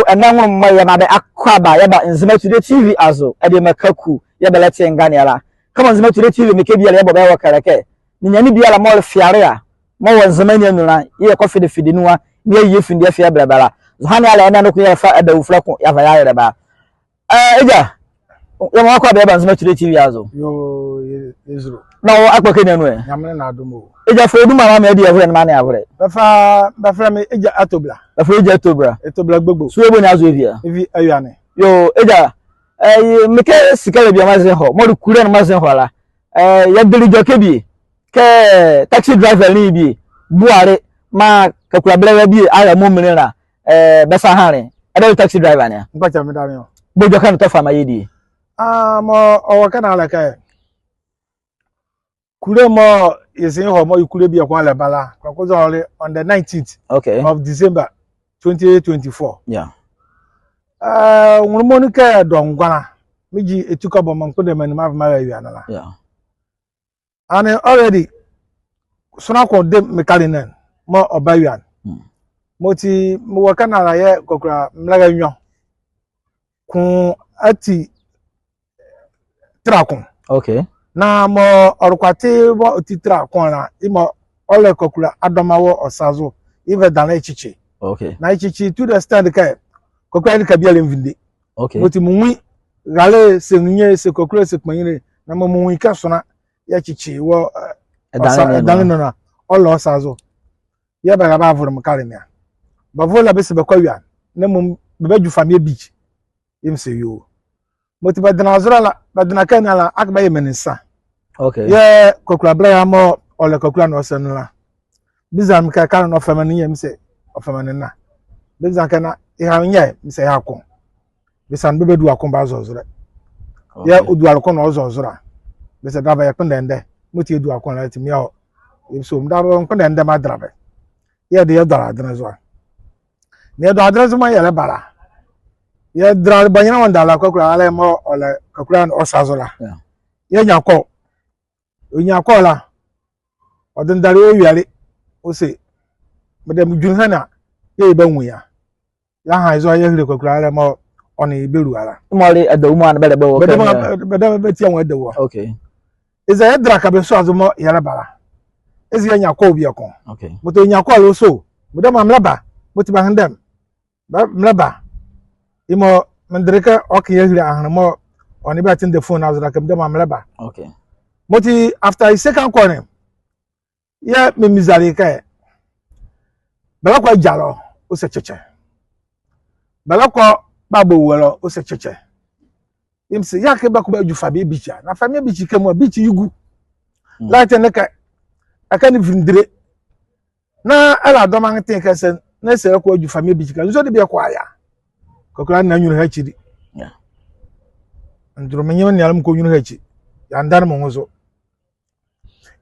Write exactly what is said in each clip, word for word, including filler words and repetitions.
Ɛnɛ nwonlomɔ yɛmaa bɛ akwaaba, yɛba Nzema Today T V azo, adiema Kaku, yɛɛ bɛlɛte nganeɛ la. Kɛmɔ Nzema Today T V mekɛ biala yɛbɔ bɛ ɛwɔ kɛlɛ kɛ, ninyɛne biala mɔɔ le fiale a, mɔɔ wɔ Nzema ne anu la, yɛkɔ fidifidi nu a, na yɛyie findi ɛfie yɛbɛlɛ bɛ la. Zɔhane ala ɛnɛ noko yɛfa adawufulɛ ko, yɛava yɛayɛlɛ bɛ a. Ɛɛ, egya, yɛmaa wɔ akwaaba yɛba Nzema Today T V azo. Yoo, yɛ, yɛzule. Na wɔ akpɔkɛ ne anu ɛ? Nyamenle ne adom o. Egya, fa ɔ duma maa me adiavolɛ ne maa ne avolɛ. Bɛfa, bɛfɛlɛ me Egya Atobla. Bɛfɛlɛ Egya Atobla. Atobla Gbogbo. So yɛbɔ ne azo ɛvi a? Ɛvi Awiane. Yoo, egya, ɛɛ, mekɛ sikala bie maze hɔ, mɔɔ le kulɛ ne maze hɔ la. Ɛɛ, yɛdele edwɛkɛ bie. Kɛ taxi driver ne bie boale maa kakula bɛlɛra bie a la mɔɔ minli la, ɛɛ, bɛsa hanle. Ɛdabɛ taxi driver ne a? Mekpakye medane o. Bɔ edwɛkɛ ne tɔ fa maa yɛ die. Ah, mɔɔ ɔwɔ ɛkɛ ne a le kɛ, kulɛ mɔɔ yɛze hɔ mɔɔ yɛ kulɛ bieko a le Bala, kɔkɔ zɔhane le on the nineteenth, okay, of December twenty twenty-four. Yeah. Ɛɛ, nwonlomɔ nu kɛ dɔngɔla, megyi eti kɔbɔ mɔɔ mekpondɛ menli mava mara Awiane la. Yeah. And already, sonla ko de me kale ne anu, mɔɔ ɔba Awiane. Hmm. Mɔti, mewɔ ɛkɛ ne a la yɛɛ kakula mɛlɛra nwiɔ ko ati tela ko. Okay. Na mɔɔ ɔlɛkɔ ate mɔɔ ɔti tela ko la, yemɔ ɔlɛ kakula adɔma wɔ ɔ sa zo, yɛɛ ɛva ɛdanlɛ ɛkyekye. Okay. Na ɛkyekye to the extent kɛ, kakula ɛnle ka biala ɛnvinde. Okay. Mɔti menwu ye, rale saa nrenyia ye, saa kakula saa kpanyinli, na mɔɔ menwu ye kɛ sonla, yɛɛ ɛkyekye wɔ, ɛɛ, ɛdanlɛ ne anu a, ɔlɛ ɔ sa zo. Yɛɛ bɛra bɛavole me kale ne a. Bɛvole la bɛse bɛkɔ Awiane, na mmom bɛbadwu Famia Beach. Yɛɛ mese yoo. Mɔti bɛdɛnla zolɛ la, bɛdɛnla ɛkɛ ne a la, akee bɛyɛ menli nsa. Okay. Yɛɛ kakula bɛlɛra mɔɔ ɔlɛ kakula ne ɔ sa nu la biza me kɛ, kale ne ɔfa menli nye? Mese ɔfa menli nna. Bɛbiza me kɛ na ɛha nye? Mese ɛha ko. Bɛse ɛnee bɛbadua ko bɛazɔ zolɛ. Okay. Yɛɛ ɔduale ko na ɔzɔ zolɛ a, bɛse ɛdabɛ yɛkpondɛ ndɛ. Mɔti yɛdua ko la, yɛtumi yɛ hɔ. Yɛse medabɛ mekpondɛ ndɛ medɛla bɛ. Yɛde yɛdɔla adenle zo a. Na yɛdɔla adenle zo mɔɔ yɛlɛba la, yɛdɛnla banyela Wanda la, kakula ala mɔɔ ɔlɛ kakula ne ɔ sa zo la. Yeah. Yɛnyia kɔ. Ɔnyia kɔ la, ɔdendɛle ɔwiele, ɔse, medɛmɛ medwunle ɛhye ne a, yɛɛ yɛbanwu ye a. Yɛaha ye zo a yɛahile kakula ala mɔɔ ɔ nee ye bɛlua la. Mɔɔ le adawule mɔɔ a na bɛlɛ bɛ wɔ ɛkɛ ne a. Bɛdɛmɛ bɛtia nwo adawule a. Okay. Eza yɛdɛnla kabɛsua zo mɔɔ yɛlɛba la, eza yɛnyia kɔ bieko. Okay. Mɔti ɔnyia kɔ la ɔse, medɛmɛ melɛba. Mɔti bɛhenle dɛm. Bɛ, melɛba. Yemɔ mendele kɛ ɔka yɛahile ahenle mɔɔ ɔ nee bɛ atendɛ phone ne azo la kɛ medɛmɛ melɛba. Okay. Mɔti after ye second call ne, yɛɛ mebizale ye kɛ, bɛlɛkɔ agyalɛ ɔ? Ɔse kyɛkyɛ. Bɛlɛkɔ bɛabɔ owuale ɔ? Ɔse kyɛkyɛ. Yɛɛ mese yɛɛ akee bɛkɔ bɛadwu Famia Beach a? Na Famia Beach kɛmɔ a, beach yegu. Hmm. Light ne kɛ, ɛkɛ ne vindile. Na ɛlɛdɔ me anrɛɛ tɛɛ kɛ saa, na ese ɛlɛkɔ adwu Famia Beach kɛ, nzo debie ɛkɔ ayɛ a? Kakula ne na nyunlu ha ekyi di. Yeah. Ndolo me nye me nea la mekɔ nyunlu ha ekyi. Yɛandane me nwo zo.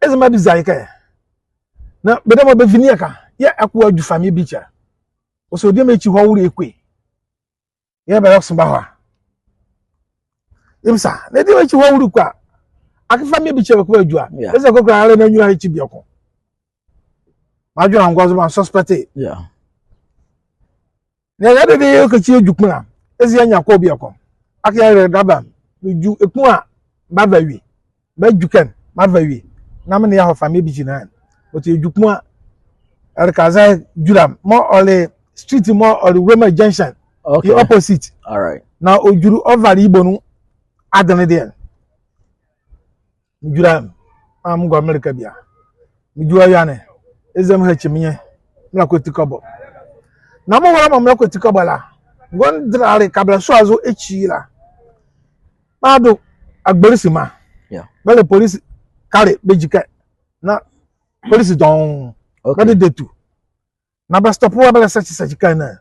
Eza mebiza ye kɛ, na bɛdɛmɛ bɛvi ne ɛka, yɛɛ ɛkɔ adwu Famia Beach a? Ɔse ɔdeɛ me ekyi hɔ wole ekɔ e. Yɛɛ bɛlɛso bɛahɔ a. Yemese na ɛdeɛ me ekyi hɔ wole kɔ a, akee Famia Beach a bɛkɔ bɛadwu a? Yeah. Eza kakula ala na nyunlu ha ekyi bieko. Madwenle angɔ zo, ma suspect. Yeah. Na yɛdendɛ yɛkɔ ekyi yɛdwu kpunu a, eza yɛnyia kɔ bieko. Akee yɛlɛdabɛ a, medwu ekpunu a, mebava awie. Medwu ɛkɛ ne, mebava awie. Na me nee ye ahɔ Famia Beach ne a. Mɔti yɛdwu kpunu a, ɛleka zɛhae Dwuram mɔɔ ɔle street mɔɔ ɔle Roma Junction. Okay. Ye opposite. All right. Na ɔdwule ɔvale ye bɔ nu adenle deɛ. Medwula a, mengɔ meleka bie a. Medwu Awiane, eza mehakyi me nye, melɛkɔ Tikɔbɔ. Na mewole mɔɔ melɛkɔ Tikɔbɔ la, ngɔnzelele Kabɛlɛsoa zo ekyi la, meado agbolisi mra. Yeah. Bɛlɛ police kale bɛgyi kɛ, na police dɔɔnwo. Okay. Bɛdeda tu. Na bɛ stop a bɛlɛ search search car ne a.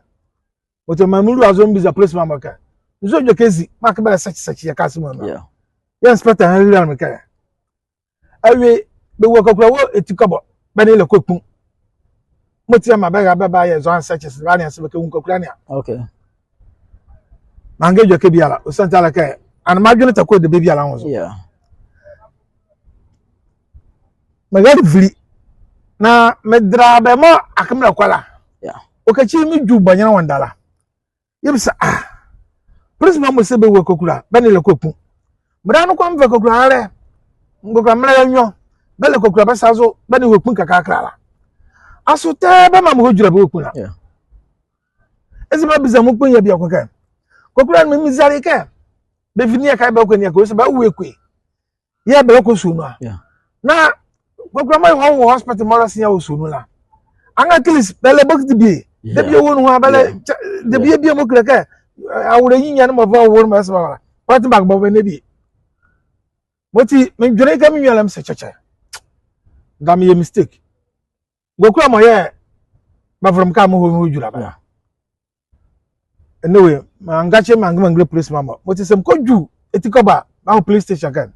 Mɔti maa melua zo mebiza police mra mɔɔ kɛ, nzo edwɛkɛ ezi mɔɔ akee bɛlɛ search search yɛ cars mra nu a? Yeah. Yɛɛ inspector ɛhile ɛhile me kɛ, awie, bɛwua kakula wɔ Tikɔbɔ, bɛ nee ye ɛlɛkɔ ekpunu. Mɔti yɛmaa bɛra bɛbayɛ zɔhane searches, bɛanea se bɛkenwu kakula ne a. Okay. Meanga edwɛkɛ biala, ɔsiane ti a le kɛ, ɛnee madwenle tɛkɔ debie biala nwo zo. Yeah. Merale vili. Na medɛnla bɛ mɔɔ akee melɛkɔ la. Yeah. Ɔkɛkyi medwu Banyana Wanda la. Yɛbisa, ah, polisima mɔ se bɛwɔ Kokola, bɛ nee la kɔkpu. Mera noko meva Kokola raalɛ, Kokola mraalɛ nwiɔ, bɛlɛ Kokola bɛsa zo, bɛ nee wɔ kpu kɛkala la. Asoo tɛ bɛmaa mɔɔ kɔdwula bɛ wɔ kpu la? Yeah. Eza mebiza mɔ kpanyia bieko kɛ, Kokola ne me mizale ye kɛ, bɛvi nieka bɛkɔ nieka, ɔse bɛawo ekue. Yɛɛ bɛlɛkɔ sua nu a. Yeah. Na Kokola mɔɔ yɛ wɔ hospital mɔɔ lɛ se yɛwɔ sua nu la, anrɛɛ at least bɛlɛ bokiti bie. Yeah. Debie wɔ nuhua bɛlɛ. Yeah. Kya-, debie bie mɔɔ kile kɛ, eh, awola nyinya ne mɔɔ va ɔwɔ ne mɔɔ ɛse bɛwala plastic bag bɔ bɛ ne bie. Mɔti, mendwene ye kɛ me nwiɔ la, mese kyɛkyɛ, dame meyɛ mistake. Kokola mɔ yɛɛ bɛvole me kaa mehɔ mehɔdwula bɛ la. Anyway, mengakye meangɛ meangile polisima mɔ. Mɔti sɛ mekɔdwu eti kɔba, meahɔ police station ɛkɛ,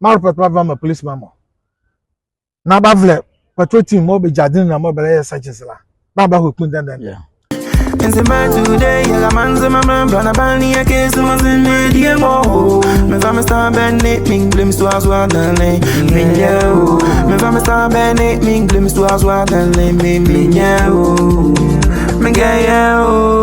meareport meva meamaa polisima mɔ. Na bɛavɛlɛ patrol team mɔɔ bɛgyakyi ne na mɔɔ bɛlɛyɛ searches la, na bɛahɔ kpu dɛndɛn. Yeah. Nzema today, yɛlɛ ma Nzema mraalɛ bɛnlea kɛ Nzema Nzema die mɔ o. Mefa me star bɛne, mengblim sua sua dɛnlɛ, menyɛ o. Mefa me star bɛne, mengblim sua sua dɛnlɛ, me, menyɛ o. Mengɛyɛ o.